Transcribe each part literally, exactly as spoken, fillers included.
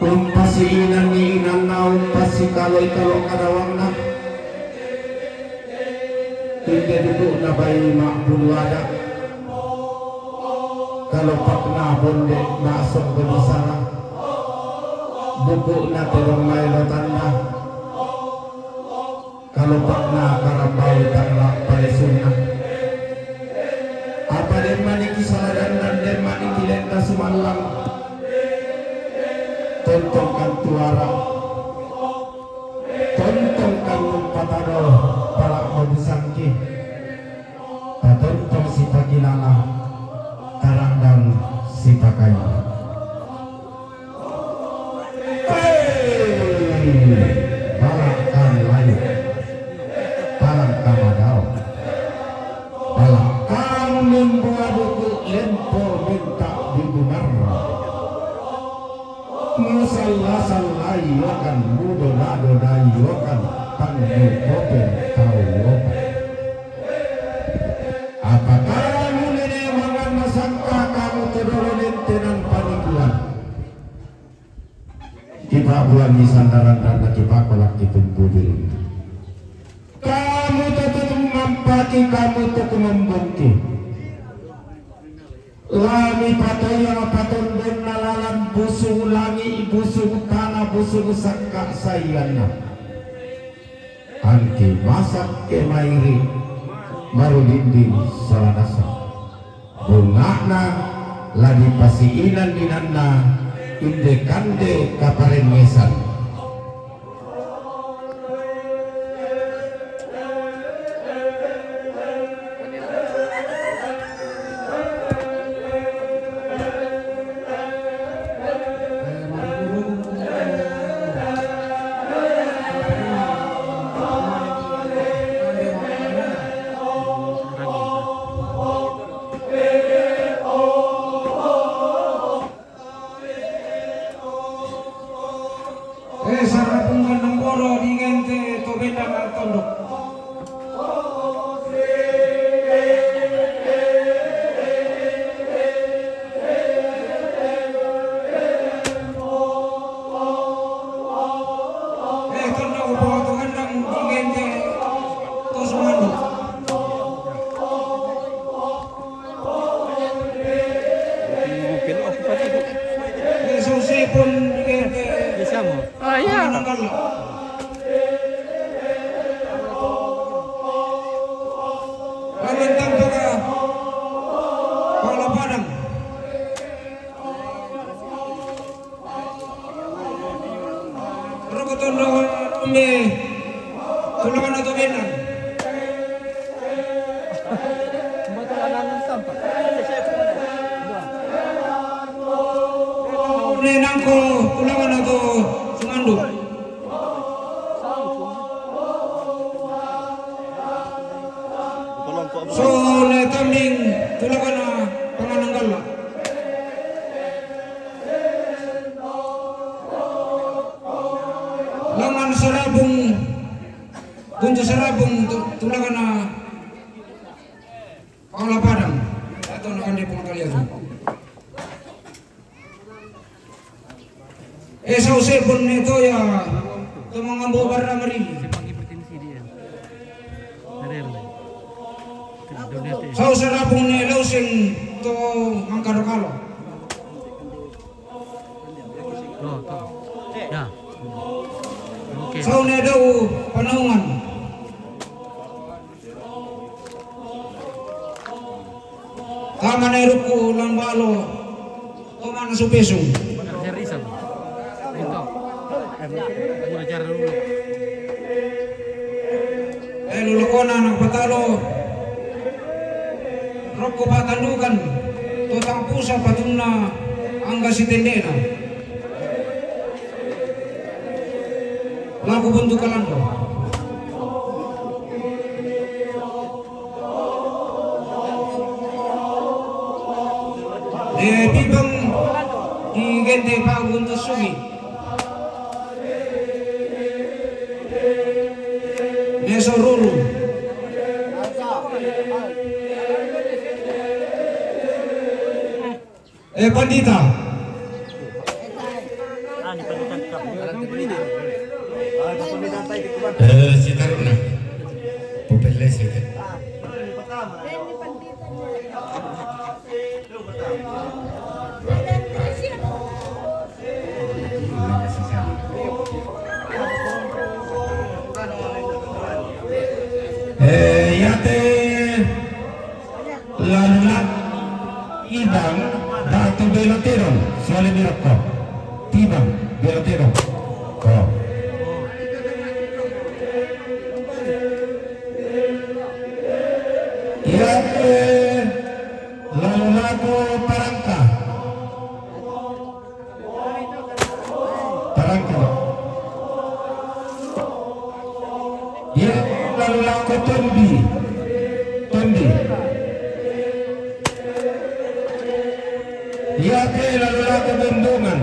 Umpasi inan ni inanna, umpasi kalo-kalo kadawangna. Inde dudu'na bai ma'bulu ada'. Kalopakna bonde' ma'sombe bisara. Buku'na tedong maelo tanda. Kalopakna karambau tanra palesunna. Apa den maniki saladanna, den maniki lenda sumallang. Tontongkan tuara. Tontongkan mumpatado pala' mabusangki. Patontong sipakilala. Tarandang sipakayu. Hei, palakkan layu, palakkan madao, palakkan membuat buku lempo minta dibunar. Musalla-sallai wakan, mudona-donai wakan, pangmukopen tau wakan. Apakah mulene mangan nasangka kamu todolo nentenan panikuan? Kipa'buangi sandaran ranna kipakolakki tumpu diri. Kamu to tumampaki, kamu to kumombongki. Lami patoya patondonna lalan busu langi, busu tana, busu sakka saianna. Angki masak ke mairi, marudinding salanasa. Bunga'na la dipasiinan inanna, inde kande kaparengngesan. Eh, sarapung gandeng bodo digente to benda tondok. Eh, tondok bodo gandeng digente to sumandok. Mungkin oh, tadi. Yesus pun digente. Bisa mo? Oh iya. Laman tanpa ka Pala Padang. Rokoton do umbe tulungan atau benar. Nenangko tulungan atau sumandu. So ne tambing tulungan pangananggala. Langan sarabung, buntu sarabung tu-, tulakana Pangala Padang. Atau nakande pangkalian. Eh, sau sepon ne toya, to mangambo barra marili. Sau sarabung ne lauseng to mangkaro-karo. Tuh, tuh. Ya. Oke. Sau ne dau panaungan. Tama ne ruku lambalo. Tomana supesu. Benar, saya risau. Itu. Guna cara dulu. Eh, lulukona nang patalo. Rokko patandukan, to tampusa patunna angga sitendena. Laku buntu kalando. Eh, bibang di gente pagunta sugi. Neso ruru. Eh, pandita. Eh, si taruna. Pupille si. Eh, iate lalu la Ibang, batu belo tedong, sole birokko. Tibang, belo tedong. Ko. Iate lalu lako Parangka. Parangka. Iate lalu lako Tondi. Tondi. Iate lalu lako Bombongan.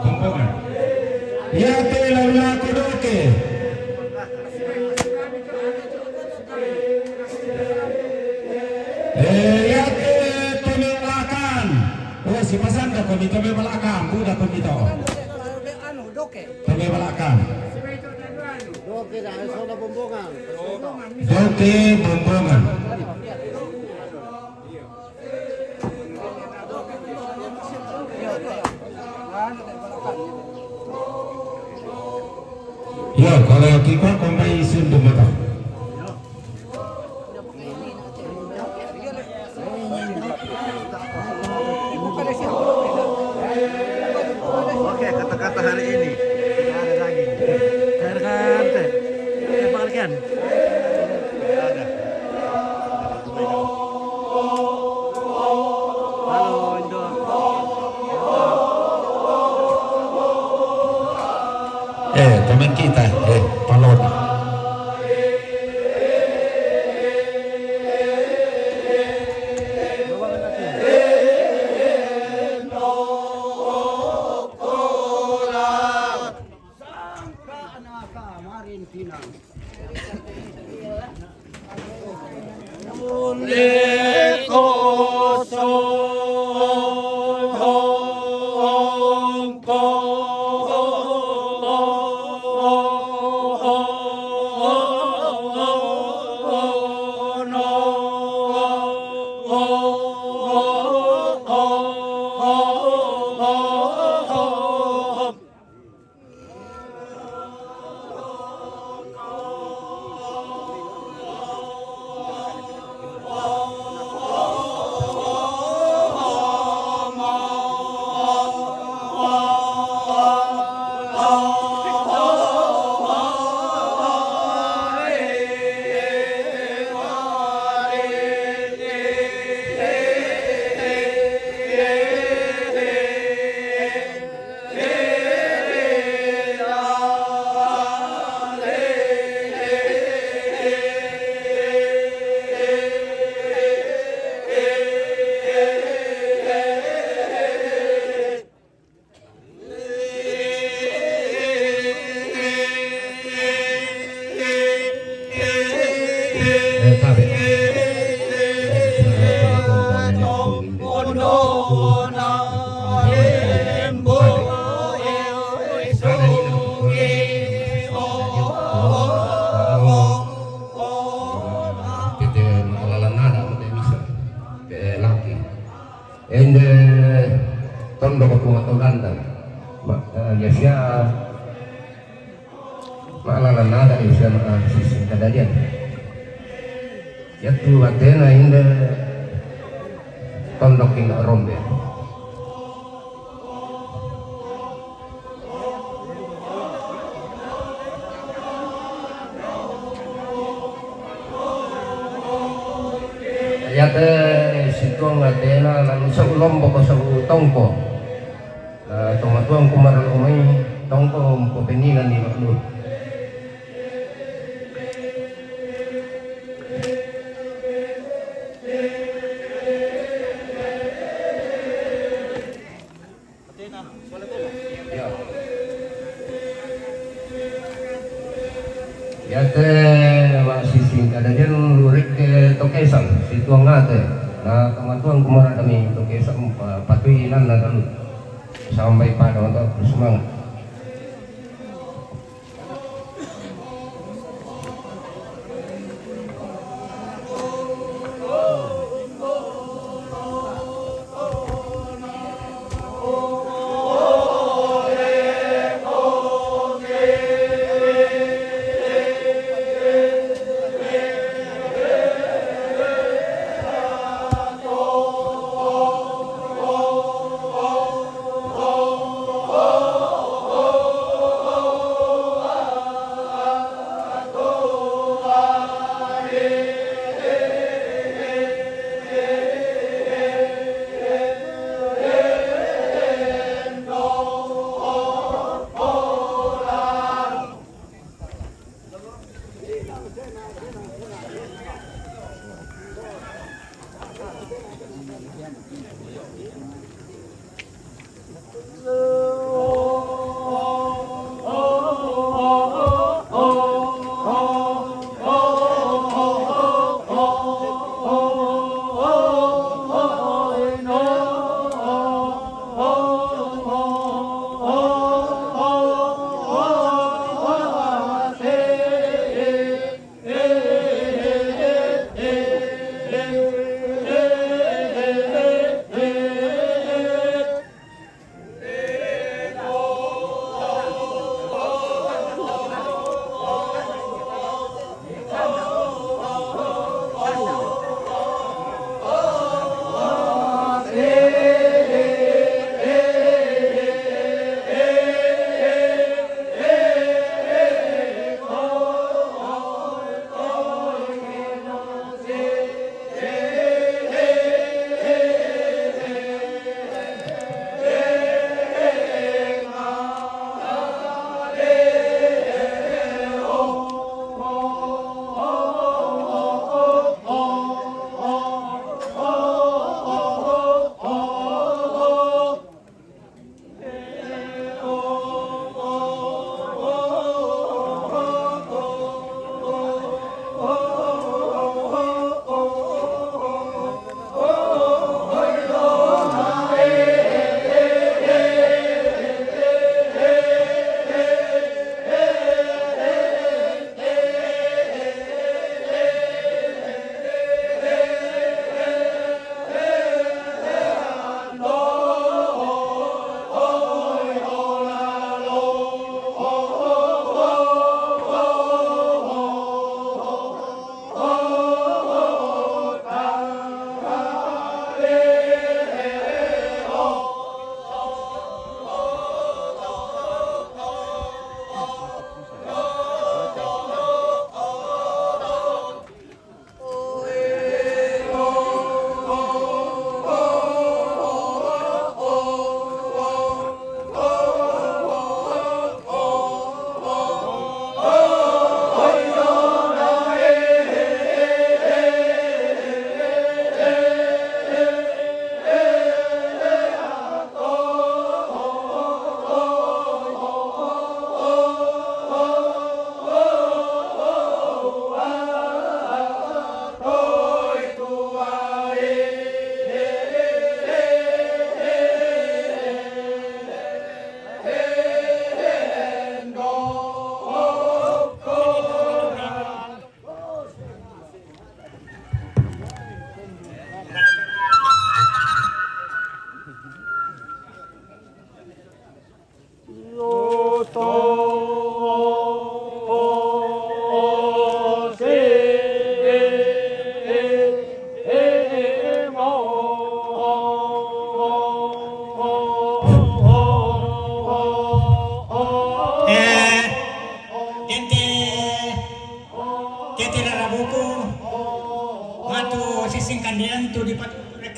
Bombongan. Iate lalu lako Doke. Eh, iate tome balakan. Oh, si pasanda ko mi tome balakan, buda ko mi to. Anu, Doke. Tome balakan. Doke da, sono Bombongan. Doke Bombongan. Yo, kalau kita kompai isin dumata. Oke, kata-kata hari ini. Tidak ada lagi. Tidak ada kata. Tidak ada kata. Halo, Indo. Eh, teman kita, eh, Palona. Ende tondok ko tunga to gandang. Ma, eh, ya sia ma'lala nada ya sia ma, eh, sisi kadadian. Yatu atena inde tondok inde rombe. Yate situang atena lalu sau lombok ko sau tongko. Na tomatuang kumaralo mai tongko mpopeningan ni maknu. Ya. Yate wa sising kadadian lurik ke tokesang, situang ate. Na tomatuang kumara kami tokesang, pa, patui nan na dalu. Sampai pada untuk semangat.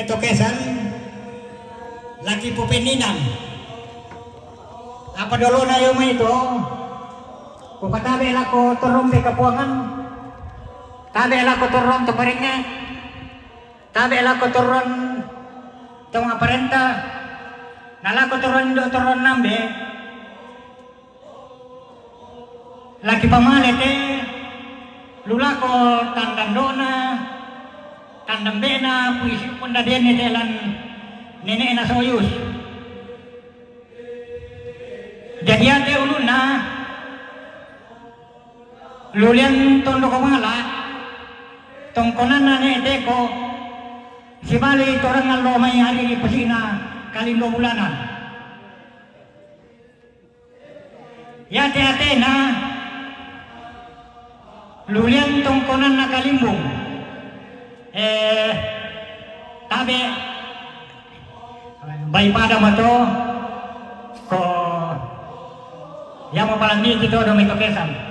Tokesan, laki pupeninang. Apa dolona yo mai to? Kupatabe lako torong pe kapuangan. Tabe lako torong to paringe. Tabe lako torong to maparenta. Na lako torong do torong nambe. Laki pamale te, lulako tandandona, tandambena, puisi punda dene te lan nene'na Soyus. Jadi ate ulunna, lulian tondoko mala, tongkonanna ne teko, sibali torang allo mai ari di pasina kalindo bulanan. Yate-atena, lulian tongkonanna kalimbung. Eh, tabe, bai pada mato, ko, yamo palang ni kito do metokesan.